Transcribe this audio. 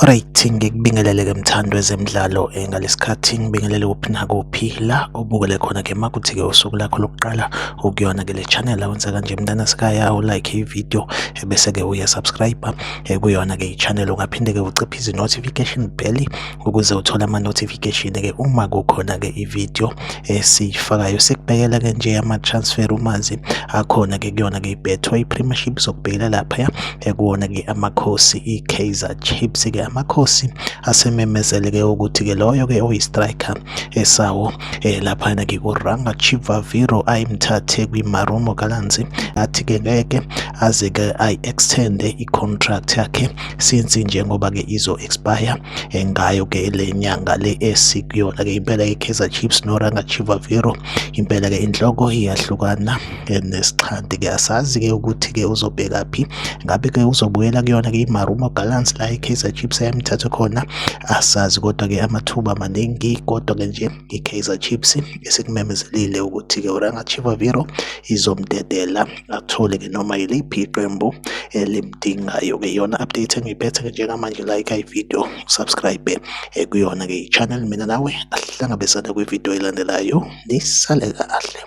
Alright, ngikubingelele-ke mthandi wezemidlalo ngalesikhathi ngibingelele kuphi nakuphi la obukele khona-ke makuthi-ke usuku lakho lokuqala ukuyona-ke le channel awenza kanje mntana sekhaya ulike i-video bese-ke uya-subscribe kuyona-ke i-channel. Ungaphinde-ke uciphise i-notification bell ukuze uthole ama-notification-ke uma kukhona-ke i-video esiyifakayo. Sikubhekela-ke nje ama-transfer rumours akhona-ke kuyona-ke i-Betway Premiership, sokubhekela laphaya kuwona-ke Amakhosi i-Kaizer Chiefs-ke. Amakhosi asememezele-ke ukuthi-ke loyo-ke oyi-striker esawo laphana-ke uRanga Chivaviro ayimthathe kwi-Marumo Gallants, athi-ke ngeke aze-ke ayi-extende i-contract yakhe since njengoba-ke izo-expire ngayo-ke le nyanga le esikuyona-ke. Impela i-Kaizer Chiefs noRanga Chivaviro impela-ke inhloko iyahlukana nesixhanti-ke. Asazi-ke ukuthi-ke uzobhekaphi, ngabe-ke uzobuyela kuyona-ke i-Marumo Gallants la i-Kaizer Chiefs eyamthathe khona, asazi, kodwa-ke amathuba maningi. Kodwa-ke nje i-Kaizer Chiefs isikumemezelile ukuthi-ke uRanga Chivaviro izomdedela athole-ke noma yiliphi iqembu elimdingayo-ke. Iyona update engiyiphethe-ke njengamanje. Like i-video, subscribe kuyona-ke i-channel. Mina nawe asihlangabezane kwi-video elandelayo, nisale kahle.